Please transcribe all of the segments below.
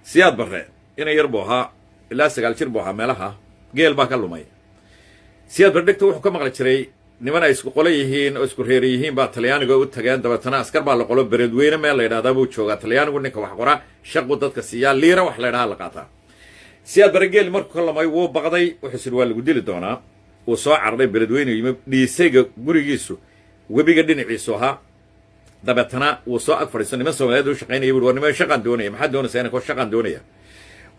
Siyaad Barre ina yar buu ahaa, ilaa 9 jir buu ahaa meelaha. Geel baa ka lumay. Siyaad Barre dhegta wuxuu ka maqli jiray niman ay isku qolo yihiin oo isku reer yihiin baa Talyaaniga u tageen. Dabeetana askar baa la qolo. Beredweyne meel la yidhahdaa buu joogaa Talyaanigu. Ninka wax qora shaqu dadka siiyaa, liira wax la ydhaha la qaataa. Siyaad Barre geel markuu ka lumay wuu baqday. Wuxuu sidhi, "Waa lagu dili doonaa." Wuu soo cararay, Beledweyne yimi. Dhiisayga gurigiisu webiga dhinaciisu ahaa. Dabeetana wuu soo ag fadhiisto niman Soomaaliyeed u shaqaynaya. Bui, "War niman, shaqaan doonaya." "Maxaad doonaysaa?" "Inanko shaqaan doonaya."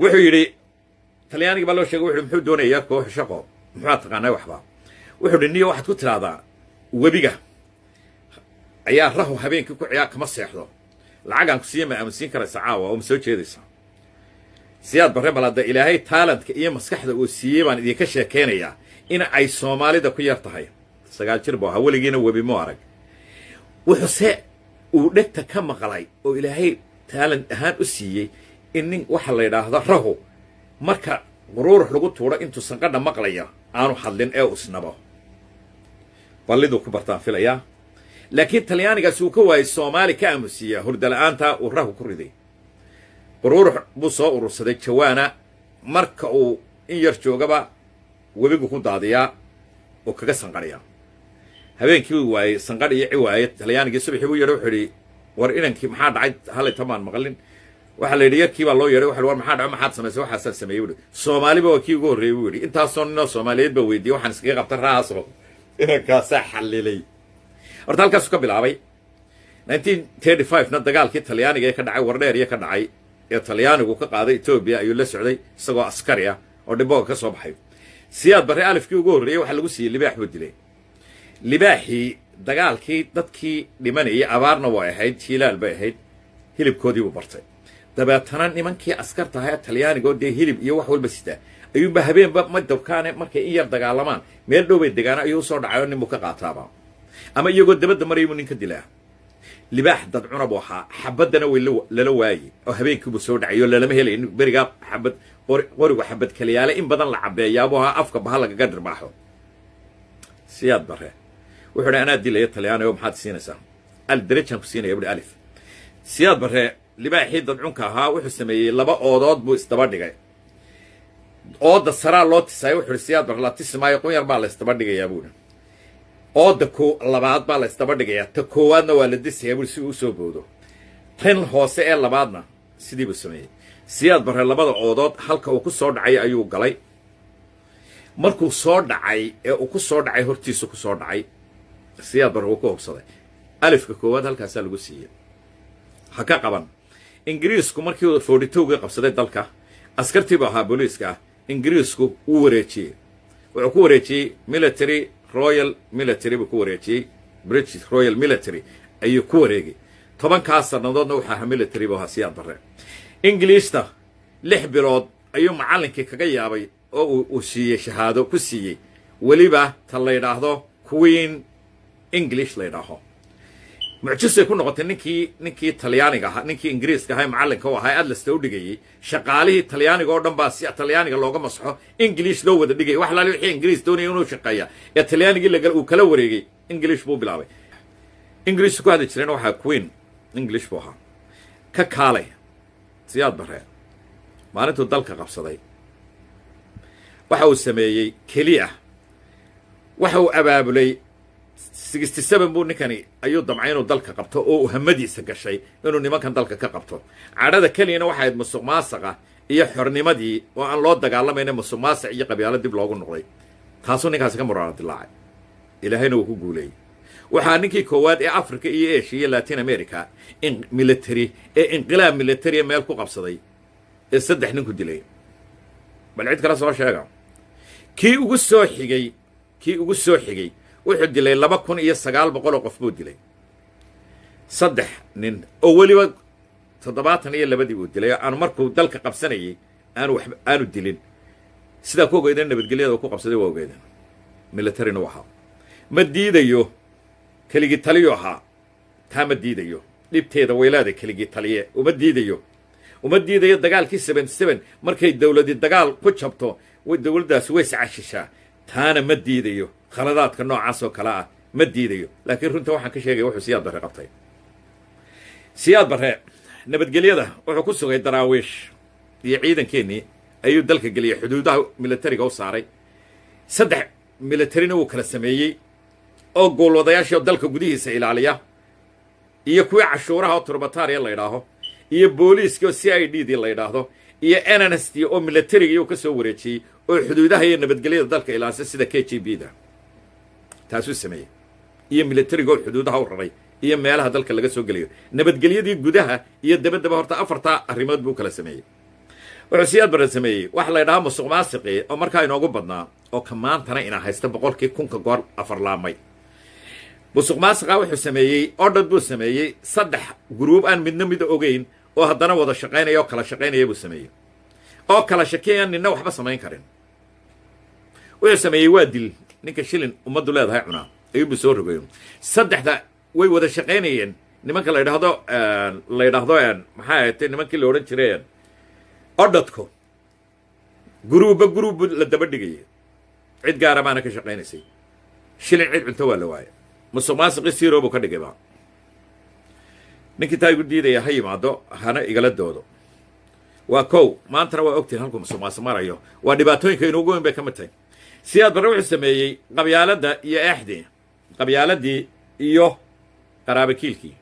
Wuxuu yidhi, Talyaaniga baa loo sheegay, wuxu, "Muxuu doonayaa?" "Koox shaqo." "Muxuaa taqaanaa waxba?" Wuxuu dhi, "Niyo, waxaad ku tidhahdaa webiga ayaa rahu habeenkii ku ciyaa, kama seexdo. Lacagaan ku siiya, ma aaminsiin karaysa caawa oo ma soo jeedaysa?" Siyaad Barre, bal hadda Ilaahay talentka iyo maskaxda uu siiyey baan idinka sheekaynayaa in ay Soomaalida ku yar tahay. 9 jir buu ahaa, weligiina webi mu arag. Wuxuuse uu dhegta ka maqlay oo Ilaahay talent ahaan u siiyey in nin waxa la yidhaahdo rahu marka quruurux lagu tuuro intuu sanqadha maqlaya aanu hadlin ee usnabo. Balliduu ku bartaan filayaa. Laakiin Talyaanigaasi uu ka waayey Soomaali ka aamusiiya hurdala-aanta uu rahu ku riday. Quruurux buu soo urursaday jawaana. Marka uu in yar joogaba webigu ku daadiyaa oo kaga sanqadhiyaa. Habeenkii uu waayey sanqadh iyo ci waaye. Talyaanigii subaxii buu yeedhay. Wuxuu idhi, "War inankii maxaa dhacay? Halay tamaan maqlin." Waxaa la yidhi yarkii baa loo yeedhay. Waxa, "War maxaa dhacay? Maxaad samaysay?" "Waxaasaan sameeyey," buuhi. "Soomaaliba waa kii ugu horreeyey," buu yidhi. "Intaasoo ninoo Soomaaliyeed baa weydiiyey waxaan iskaga qabta rahaasoo inankaasaa xallilay." Horta halkaasuu ka bilaabay. 1935 na dagaalkii Talyaaniga ee ka dhacay Wardheer iyo ka dhacay ee Talyaanigu ka qaaday Etoobiya ayuu la socday isagoo askari ah oo dhibooga ka soo baxay. Siyaad Barre alifkii ugu horreeyey waxaa lagu siiyey libaax buu dilay. Libaaxii dagaalkii dadkii dhimanayay, abaarna way ahayd, jiilaal bay ahayd, hilibkoodii buu bartay. Dabeetana nimankii askarta ahaa ee Talyaaniga oo dee hilib iyo wax walba sitaa ayuunba habeenba ma dabkaane. Markay in yar dagaalamaan, meel dhow bay degaana, ayuu usoo dhacay oo nin buu ka qaataaba, ama iyagoo dabadda maraya buu nin ka dilaa. Libaax dadcuna buu ahaa. Xabaddana way lala waayey oo habeenkiibuu soo dhacay oo lalama helay. Berigaa xabad qorigu xabad kaliyaale in badan la cabeeyaabuu ahaa, afka baha lagaga dhirbaaxo. Siyaad Barre wuxuu dhi, "Anaa dilaya Talyaani oo maxaad siinaysaa?" "Al derajaan ku siinaya," buhi, "alif." Siyaad Barre libaaxii dadcunka ahaa wuxuu sameeyey laba oodood buu isdaba dhigay. Ooda saraa loo tisaayo. Wuxu uhi Siyaad Barre, "La tisi maayo, qunyar baa la isdaba dhigayaa," buuhi. "Ooda ko labaad baa la isdaba dhigayaa, ta koowaadna waa la disayaa," buui, "si uu usoo boodo. Tan hoose ee labaadna sidii buu sameeyey. Siyaad Barre labada oodood halka uu ku soo dhacay ayuu galay. Markuu soo dhacay ee uu ku soo dhacay, hortiisu ku soo dhacay, Siyaad Barre uu ku hubsaday. Alifka koowaad halkaasaa lagu siiyey. Ha ka qaban. Ingiriisku markii 42-gii qabsaday dalka, askartii buu ahaa booliiska ah. Ingiriisku wuu wareejiyey. Wuxuu ku wareejiyey military, Royal Military buu ku wareejiyey. British Royal Military ayuu ku wareegay. 10-kaas sannadoodna wuxuu ahaa military buu ahaa Siyaad Barre. Ingiliishta 6 bilood ayuu macallinkii kaga yaabay oo uu siiyey shahaado ku siiyey, weliba ta la yidhaahdo Queen English la yidhaaho. Mucjisay ku noqotay ninkii Talyaaniga ahaa, ninkii Ingiriiska ahaa macallinka u ahaa adlasta u dhigayey. Shaqaalihii Talyaaniga oo dhan baa si Talyaaniga looga masaxo English loo wada dhigayay. Wax laali wixii Ingiriis doonaya inuu shaqeeya ee Talyaanigii uu kala wareegay, English buu bilaabay. English ku hadli jireen waxaa Queen English buu ahaa. Ka kaalay. Siyaad Barre maalintuu dalka qabsaday waxa uu sameeyey keliya, waxa uu abaabulay 67 buu ninkani ayuu damcay inuu dalka qabto oo uu hamadiisa gashay inuu nimankan dalka ka qabto. Cadhada keliyana waxay ahayd musuq maasaqa iyo xornimadii oo aan loo dagaalamayna, musuq maasiq iyo qabyaalo dib loogu noqday. Taasuu ninkaasi ka muraara dilaacay. Ilaahayna wuu ku guuleeyey. Waxaa ninkii koowaad ee Africa iyo Asia iyo Latin America in military ee inqilaab military meel ku qabsaday ee saddex nin ku dilay. Bal cid kale soo sheega. Kii ugu soo xigay wuxuu dilay 2900 oo qof buu dilay. Saddex nin oo weliba 72-dii uu dilay oo aanu markuu dalka qabsanayay aanu waxba aanu dilin. Sidaa ku ogeydeen nabadgelyada uu ku qabsaday waa ogeydeen. Militarina u ahaa, ma diidayo. Keligii taliyu ahaa, taa ma diidayo. Dhibteeda waylaada keligii taliye uma diidayo, uma diidayo. Dagaalkii 77 markay dowladi dagaal ku jabto, dowladdaasi way iscashishaa, taana ma diidayo. Khaladaadka noocaas oo kale ah ma diidayo, laakiin runta waxaan ka sheegaya wuxuu Siyaad Barre qabtay. Siyaad Barre nabadgelyada wuxuu ku sugay Daraawiish. Iyo ciidankeennii ayuu dalka geliyey, xuduudaha militariga u saaray. Saddex militarina wuu kala sameeyey, oo goolwadayaashii oo dalka gudihiisa ilaaliya, iyo kuwii cashuuraha oo turbataariya la ydhaaho, iyo booliiskii oo CID dii la ydhaahdo, iyo NNS t oo militarigii uu ka soo wareejiyey oo xuduudaha iyo nabadgelyada dalka ilaalisa, sida KGB da. Taasuu sameeyey, iyo militariga oo xuduudaha u raray iyo meelaha dalka laga soo gelayo, nabadgelyadii gudaha iyo dabaddaba. Horta afartaa arrimood buu kala sameeyey. Wuxuu Siyaad Barre sameeyey waxa la ydhahaa musuq maasiqii, oo markaa inoogu badnaa, oo ka maantana inaa haysta boqolkii kunka goor afar laamay. Musuq maasiqa wuxuu sameeyey, odhad buu sameeyey, saddex group aan midna mid ogeyn oo haddana wada shaqaynaya oo kala shaqaynaya buu sameeyey, oo kala shakiyaya, ninna waxba samayn karin. Wuxuu sameeyey waa dil ninka shilin ummaddu leedahay cunaa ayuubuu soo rogayo. Saddexda way wada shaqaynayeen. Nimanka la yidhaahdo maxay ahatay, nimankii la odhan jiray odhadko, group-ba group la daba dhigayay, cid gaara baana ka shaqaynaysay. Shilin cid cunto waa la waaya. Musuq maasiqii zero buu ka dhigayba. Ninkii taa igu diidaya ha yimaado, hana igala doodo. Waa kow. Maantana waa ogtihin halkuu musuq maasiq marayo. Waa dhibaatooyinka inoogu weyn bay ka mid tahay. Siyaad Barre wuxuu sameeyey qabyaaladda iyo eexdii, qabyaaladii iyo qaraabakiilkii.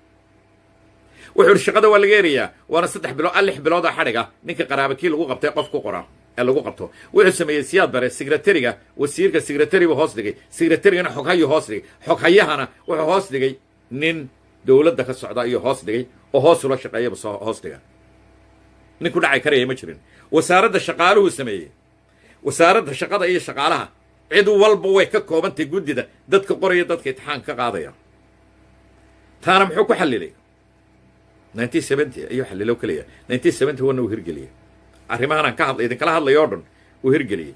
Wuxuu ihi shaqada waa laga erayaa, waana 3 bilood, 6 bilood oo xadhiga ninka qaraabakiil lagu qabtay qof ku qora ee lagu qabto. Wuxuu sameeyey Siyaad Bare secretary-ga wasiirka, secretary buu hoos dhigay, secretary-gana xoghayuu hoos dhigay, xoghayahana wuxuu hoos dhigay nin dowladda ka socda ayuu hoos dhigay, oo hoos ula shaqeeyaba soo hoos dhiga. Nin ku dhacay karaya ma jirin. Wasaaradda shaqaaluhuu sameeyey, wasaaradda shaqada iyo shaqaalaha. Cid walba way ka koobantahay guddida dadka qoraya, dadka imtixaanka ka qaadaya. Taana muxuu ku xallilay? 1970 ayuu xallilo keliya. 1971 uu hirgeliyey. Arrimahan aan ka hadlay, idinkala hadlayo o dhan uu hirgeliyey.